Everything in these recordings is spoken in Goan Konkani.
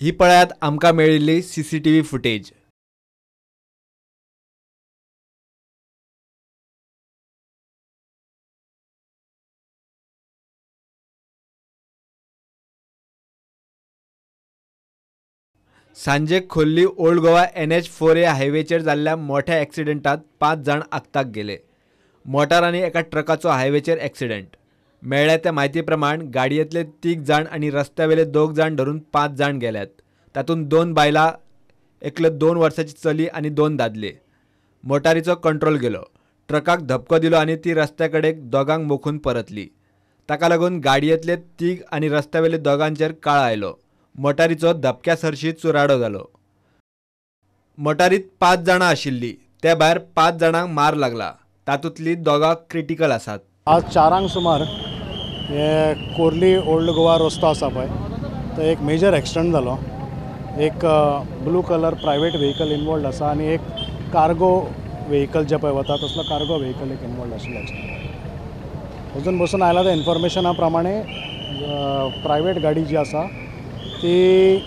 ही पळयात आमकां मेळिल्ली सीसीटीव्ही फुटेज. सांजे खोर्ली ओल्ड गोवा NH4A हायवेचेर जाल्ल्या मोठ्या एक्सिडेंटात 5 जाण आक्ताक गेले. मोटार आनी एका ट्रकाचो हायवेचेर एक्सिडेंट. मेळ्ळ्या त्या म्हायती प्रमाण गाडयेंतले 3 जाण आनी रस्त्यावेले 2 जाण धरून 5 जाण गेल्यात. तातूंत 2 बायलां, एकलो 2 वर्सांची चली आनी 2 दादले. मोटारीचो कंट्रोल गेलो, ट्रकाक धपको दिलो आनी ती रस्त्या कडेक दोगांक मोखून परतली. ताका लागून गाडयेंतले 3 आनी रस्त्यावेले 2गांचेर काळ आयलो. मोटारीचो धपक्या सरशी चुराडो जालो. मोटारीत 5 जाणां आशिल्ली, ते भायर 5 जाणांक मार लागला. तातूंतली 2 क्रिटिकल आसात. आज 4 सुमार हे कोर्ली ओल्ड गोवा रस्तो आसा पळय, थंय एक मेजर एक्सिडंट जालो. एक blue colour private vehicle involved आसा आनी एक कार्गो व्हेकल जे पळय वता तसलो कार्गो व्हेकल एक इनवॉल्ड आशिल्लो एक्सिडंट. अजून बसून आयला त्या इन्फॉर्मेशना प्रमाणे प्रायवेट गाडी जी आसा ती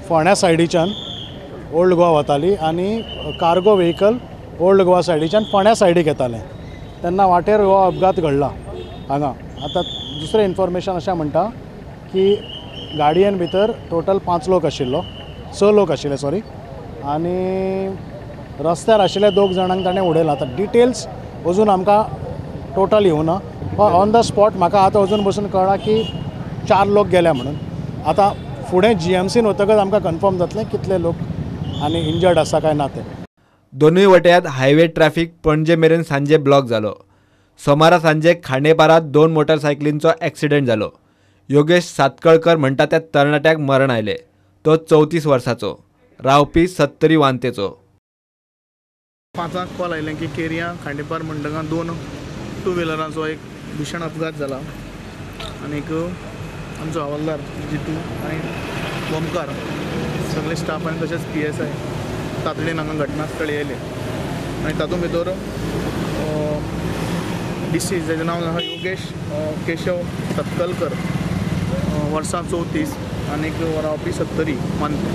फोंड्या सायडीच्यान ओल्ड गोवा वताली आनी कार्गो व्हेकल ओल्ड गोवा सायडीच्यान फोंड्या सायडीक येतालें. तेन्ना वाटेर हो अपघात घडला हांगा. आतां दुसरें इन्फॉर्मेशन अशें म्हणटा की गाडयेन भितर टोटल 5 लोक आशिल्लो, 6 लोक आशिल्ले सॉरी, आनी रस्त्यार आशिल्ले 2 जाणांक ताणें उडयला. आतां डिटेल्स अजून आमकां टोटल येवना. ऑन the spot म्हाका आतां अजून बसून कळ्ळां की 4 लोक गेल्या म्हणून. आतां फुडें GMCन वतकच आमकां कन्फर्म जातलें कितले लोक आनी इंजर्ड आसा काय ना ते. दोनूय वट्यात हायवे ट्रॅफिक पणजे मेरेन सांजे ब्लॉक जालो. सोमारा सांजे खांडेपारात 2 मोटरसायकलींचो एक्सिडेंट जालो. योगेश सातकळकर म्हणटा त्या तरणाट्याक मरण आयलें. तो 34 वर्साचो, रावपी 70 वांतेचो. 5 कॉल आयलें की केरिया खांडेपार म्हणटना 2 टू व्हिलरांचो एक भीषण अपघात जाला आनीक आमचो हवालदार जितू आनी ओमकार सगळे स्टाफ आनी तशेंच PSI तातडीन हांगा घटनास्थळी येयले आनी तातूंत भितर डिसीज जाचें नांव आसा योगेश केशव सतकलकर, वर्सां 34 आनीक रावपी 70 मानते,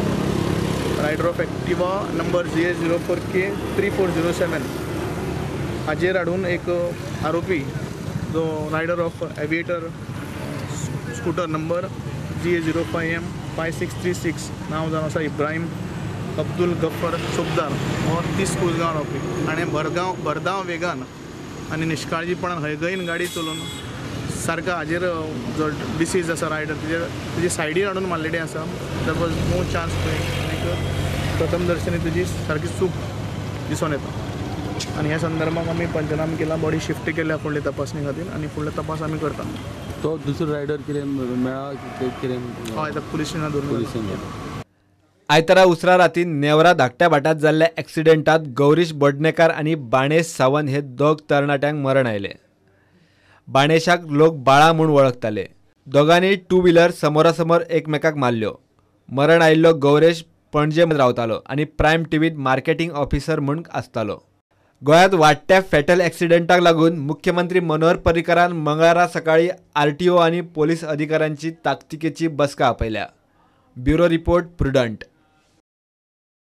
rider of Activa number GA04K 3407 हाजेर हाडून एक आरोपी जो rider of Aviator scooter number GA05M 5636 नांव जावन आसा इब्राहीम अब्दुल गफ्फर सोबदार हो 30 कुजगांव रावपी. हाणें भरधाव वेगान आनी निश्काळजीपणान हयगयन गाडी चलोवन सारको हाजेर जो डिसीज आसा रायडर तेजेर तेजी सायडीर हाडून मारलेली आसा. There was no chance to him. आनीक प्रथम दर्शनी तेजी सारकी चूक दिसून येता आनी ह्या संदर्भात आमी पंचनामा केला, बॉडी शिफ्ट केल्या फुडले तपासणी खातीर आनी फुडलो तपास आमी करता. तो दुसरो रायडर कितें मेळ्ळा कितें? हय, आतां पुलीस स्टेशनार धरून. आयतारा उसरा राती नेवरा धाकट्या भाटात जाल्ल्या एक्सिडेंटात गौरीश बोडणेकार आनी बाणेश सावंत हे 2 तरणाट्यांक मरण आयलें. बाणेशाक लोक बाळा म्हूण वळखताले. दोगांनी 2 व्हिलर समोरासमोर एकमेकाक मारल्यो. मरण आयिल्लो गौरेश पणजे रावतालो आनी प्रायम टीव्हीत मार्केटिंग ऑफिसर म्हूण आसतालो. गोंयांत वाडट्या फेटल एक्सिडेंटाक लागून मुख्यमंत्री मनोहर पर्रीकारान मंगळारा सकाळी RTO आनी पोलीस अधिकाऱ्यांची ताकतिकेची बसका आपयल्या. Bureau report, Prudent.